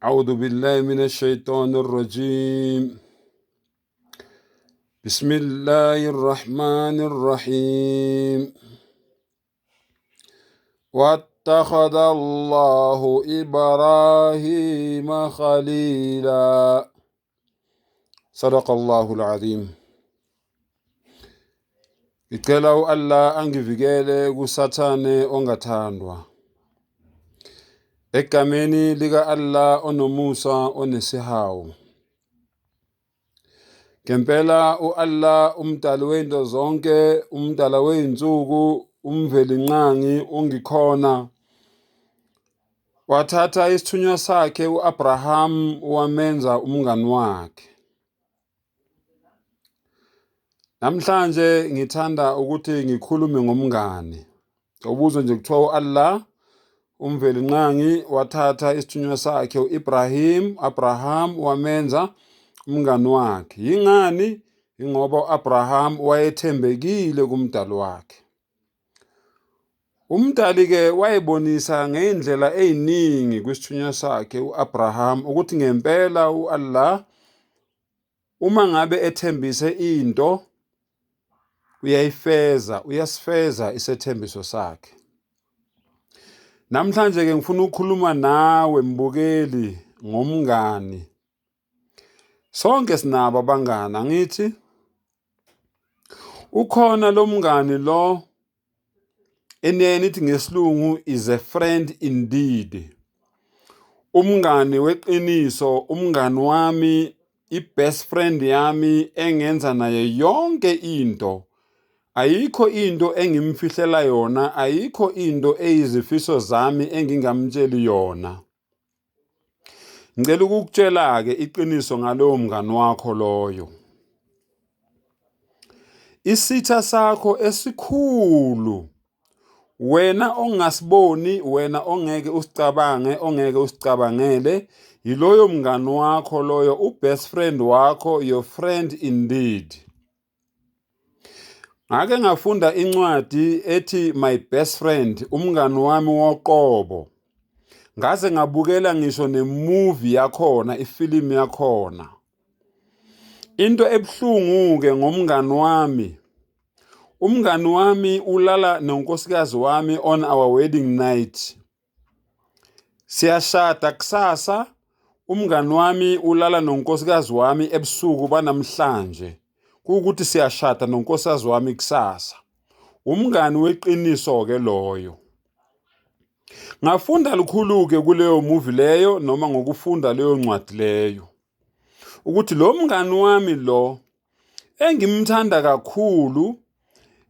أعوذ بالله من الشيطان الرجيم. بسم الله الرحمن الرحيم. واتخذ الله إبراهيم خليلا. صدق الله العظيم. Ngicela u-Allah angivikele kuSathane ongathandwa. Egameni lika-Allah onomusa onesihawu. Ngempela u-Allah umdali wezinto zonke, umdala wey'nsuku, umvelinqangi ungikhona. Wathatha isithunywa sakhe u-Abraham wamenza umngani wakhe. Namhlanje ngithanda ukuthi ngikhulume ngomngani. Ubuzwe nje kuthiwa u-Allah uMvelinqangi wathatha isithunywa sakhe u-Ibrahim, Abraham wamenza umngani wakhe. Yingani? Ingoba u-Abraham wayethembekile kumdali wakhe. Umdali-ke wayebonisa ngey'ndlela ey'ningi kwisithunywa sakhe u-Abraham ukuthi ngempela u-Allah uma ngabe ethembise into uyayifeza, uyasifeza isethembiso sakhe. Namhlanje ke ngifuna ukukhuluma nawe mbukeli ngomngani. Sonke sinabo abangani, angithi? Ukhona lo mngani lo eniyaye nithi ngesilungu is a friend indeed. Umngani weqiniso, umngani wami, i-best friend yami engenza naye yonke into. Ayikho into engimfihlela yona, ayikho into eyizifiso zami engingamtsheli yona. Ngicela ukukutshela-ke iqiniso ngalowo mngani wakho loyo. Isitha sakho esikhulu wena ongasiboni, wena ongeke usicabange, ongeke usicabangele, yiloyo mngani wakho loyo, u-best friend wakho, your friend indeed. Ngake ngafunda incwadi ethi My Best Friend, umngani wami woqobo. Ngaze ngabukela ngisho nemuvi yakhona, ifilimu yakhona. Into ebuhlungu-ke ngomngani wami, umngani wami ulala nonkosikazi wami on our wedding night. Siyashada kusasa, umngani wami ulala nonkosikazi wami ebusuku banamhlanje. Kuwukuthi siyashada nonkosikazi wami kusasa. Umngani weqiniso-ke loyo. Ngafunda lukhulu-ke kuleyo movie leyo noma ngokufunda leyo ncwadi leyo. Ukuthi lo mngani wami lo engimthanda kakhulu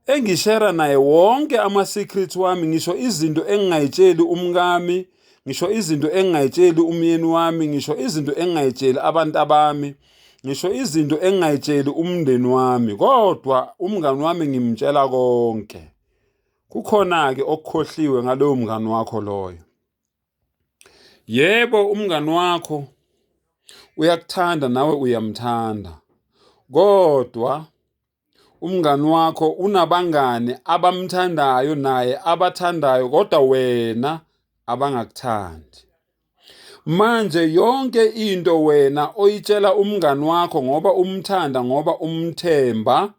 engishera naye wonke ama-secrets wami, ngisho izinto engingayitsheli umkami, ngisho izinto engingayitsheli umyeni wami, ngisho izinto engingayitsheli abantu abami, ngisho izinto engingayitsheli umndeni wami, kodwa umngani wami ngimtshela konke. Kukhona-ke okukhohliwe ngalowo mngani wakho loyo. Yebo, umngani wakho uyakuthanda nawe uyamthanda, kodwa umngani wakho unabangani abamthandayo naye abathandayo kodwa wena abangakuthandi. Manje yonke into wena oyitshela umngani wakho ngoba umthanda ngoba umthemba,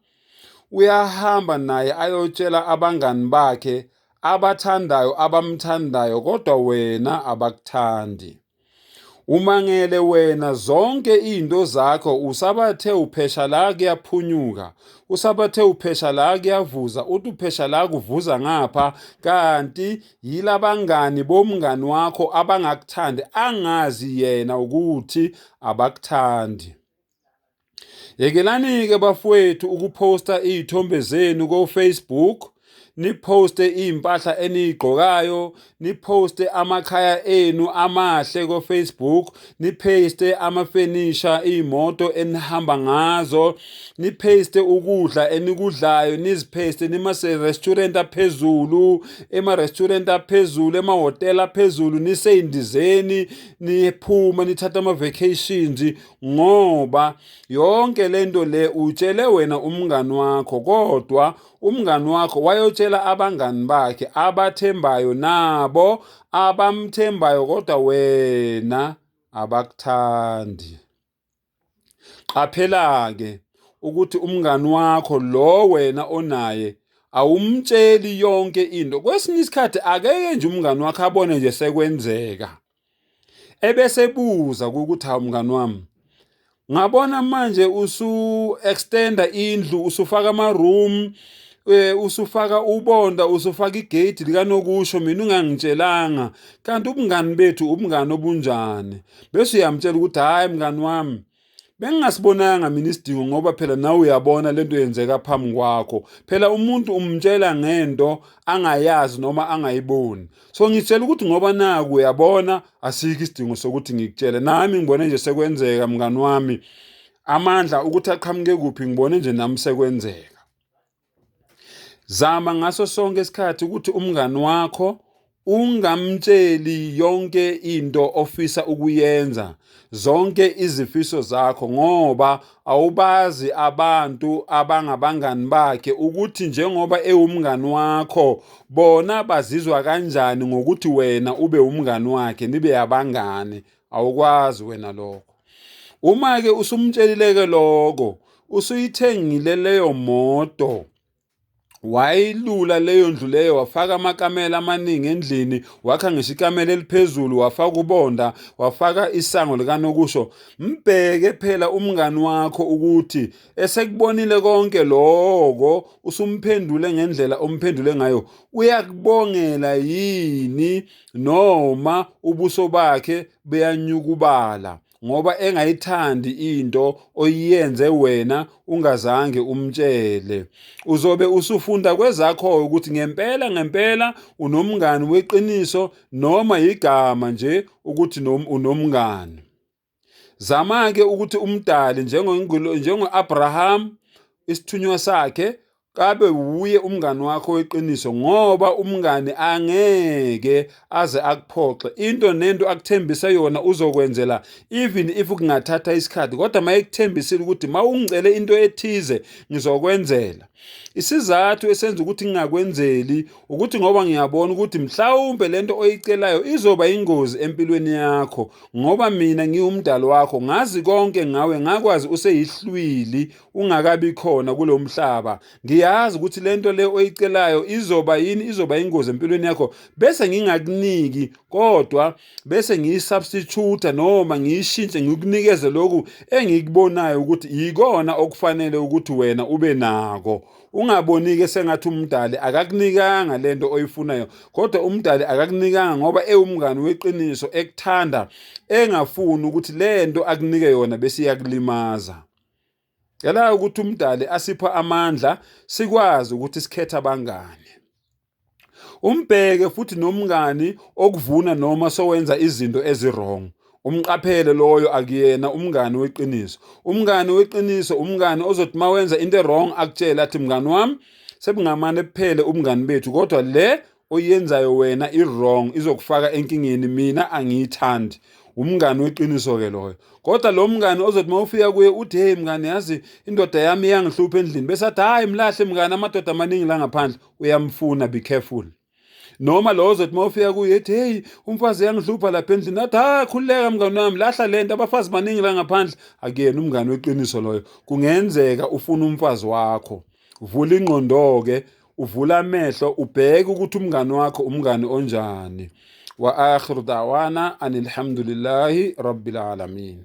uyahamba naye ayotshela abangani bakhe abathandayo abamthandayo kodwa wena abakuthandi. Umangele wena zonke izinto zakho usabathe uphesha la kuyaphunyuka, usabathe uphesha la kuyavuza, uthi uphesha la kuvuza ngapha, kanti yilabangani bomngani wakho abangakuthandi angazi yena ukuthi abakuthandi. Yekelani-ke bafowethu ukuphosta iy'thombe zenu ko-Facebook, niphoste iy'mpahla eniy'gqokayo, niphoste amakhaya enu amahle ko-Facebook, niphoste amafenisha, iy'moto enihamba ngazo, niphoste ukudla enikudlayo, niziphoste nimase-restaurant aphezulu, ema-restaurant aphezulu, emahhotela aphezulu, nisey'ndizeni, niphuma nithatha ama-vacations, ngoba yonke lento le utshele wena umngani wakho, kodwa umngani wakho wayotshela abangani bakhe abathembayo nabo abamthembayo kodwa wena abakuthandi. Qaphela-ke ukuthi umngani wakho lo wena onaye awumtsheli yonke into. Kwesinye isikhathi akeke nje umngani wakho abone nje sekwenzeka. Ebese ebuza ukuthi hawu mngani wami, ngabona manje usu extenda indlu, usufaka ama room, usufaka ubonda, usufaka igate likanokusho, mina ungangitshelanga. Kanti ubungani bethu ubungani obunjani? Bese uyamtshela ukuthi hhayi mngani wami, bengingasibonanga mina isidingo ngoba phela nawe uyabona lento yenzeka phambi kwakho. Phela umuntu umtshela ngento angayazi noma angayiboni. So ngitshela ukuthi ngoba naku uyabona asikho isidingo sokuthi ngikutshele. Nami ngibone nje sekwenzeka mngani wami, amandla ukuthi aqhamuke kuphi ngibone nje nami sekwenzeka. Zama ngaso sonke isikhathi ukuthi umngani wakho ungamtsheli yonke into ofisa ukuyenza, zonke izifiso zakho, ngoba awubazi abantu abangabangani bakhe ukuthi njengoba ewumngani wakho bona bazizwa kanjani ngokuthi wena ube umngani wakhe, nibe abangani. Awukwazi wena lokho. Uma-ke usumtshelile-ke lokho, usuyithengile leyo moto, wayilula leyo ndlu leyo, wafaka amakamela amaningi endlini, wakha ngisho ikamela eliphezulu, wafaka ubonda, wafaka isango likanokusho. Mbheke phela umngani wakho ukuthi esekubonile konke lokho, usumphendule ngendlela omphendule ngayo, uyakubongela yini noma ubuso bakhe buyanyukubala ngoba engayithandi into oyiyenze wena ungazange umtshele. Uzobe usufunda kwezakho ukuthi ngempela ngempela unomngani weqiniso noma yigama nje ukuthi unomngani. Zama-ke ukuthi umdali njengo-Abraham isithunywa sakhe kabe wuye umngani wakho weqiniso, ngoba umngani angeke aze akuphoxe. Into nento akuthembise yona uzokwenzela, even if kungathatha isikhathi, kodwa uma ekuthembisile ukuthi uma ungicele into ethize ngizokwenzela. Isizathu esenza ukuthi ngingakwenzeli ukuthi ngoba ngiyabona ukuthi mhlawumbe lento oyicelayo izoba ingozi empilweni yakho, ngoba mina ngiwumdali wakho, ngazi konke ngawe, ngakwazi useyihlwili ungakabi khona kulo mhlaba. Ngiyazi ukuthi lento le oyicelayo izoba yini, izoba ingozi empilweni yakho, bese ngingakuniki kodwa bese ngiyisubstitute noma ngiyishintshe ngikunikeze lokhu engikubonayo ukuthi yikona okufanele ukuthi wena ube nako. Ungaboni-ke sengathi umdali akakunikanga lento oyifunayo, kodwa umdali akakunikanga ngoba ewumngani weqiniso, ekuthanda, engafuni ukuthi lento akunike yona bese iyakulimaza. Cela ukuthi umdali asiphe amandla sikwazi ukuthi sikhethe abangani. Umbheke futhi nomngani okuvuna noma sowenza izinto ezi-wrong. Umqaphele loyo, akuyena umngani weqiniso. Umngani weqiniso umngani ozothi uma wenza into e-wrong akutshele athi mngani wami sebungamane kuphele ubungani bethu, kodwa le oyenzayo wena i-wrong, izokufaka enkingeni, mina angiyithandi. Umngani weqiniso-ke loyo. Kodwa lo mngani ozothi uma ufika kuye uthi hey mngani, yazi indoda yami iyangihlupha endlini, bese athi hhayi mlahle mngani, amadoda amaningi la ngaphandle, uyamfuna, be careful. Noma lo ozothi uma ufika kuye ethi hey umfazi uyangihlupha lapha endlini, athi hayi khululeka mngani wami, lahla lento, abafazi baningi la ngaphandle, akuyena umngani weqiniso loyo. Kungenzeka ufuna umfazi wakho. Vula ingqondo-ke, uvula amehlo, ubheke ukuthi umngani wakho umngani onjani. Wa akhiru da'wana anilhamdulillahi rabbil alamin.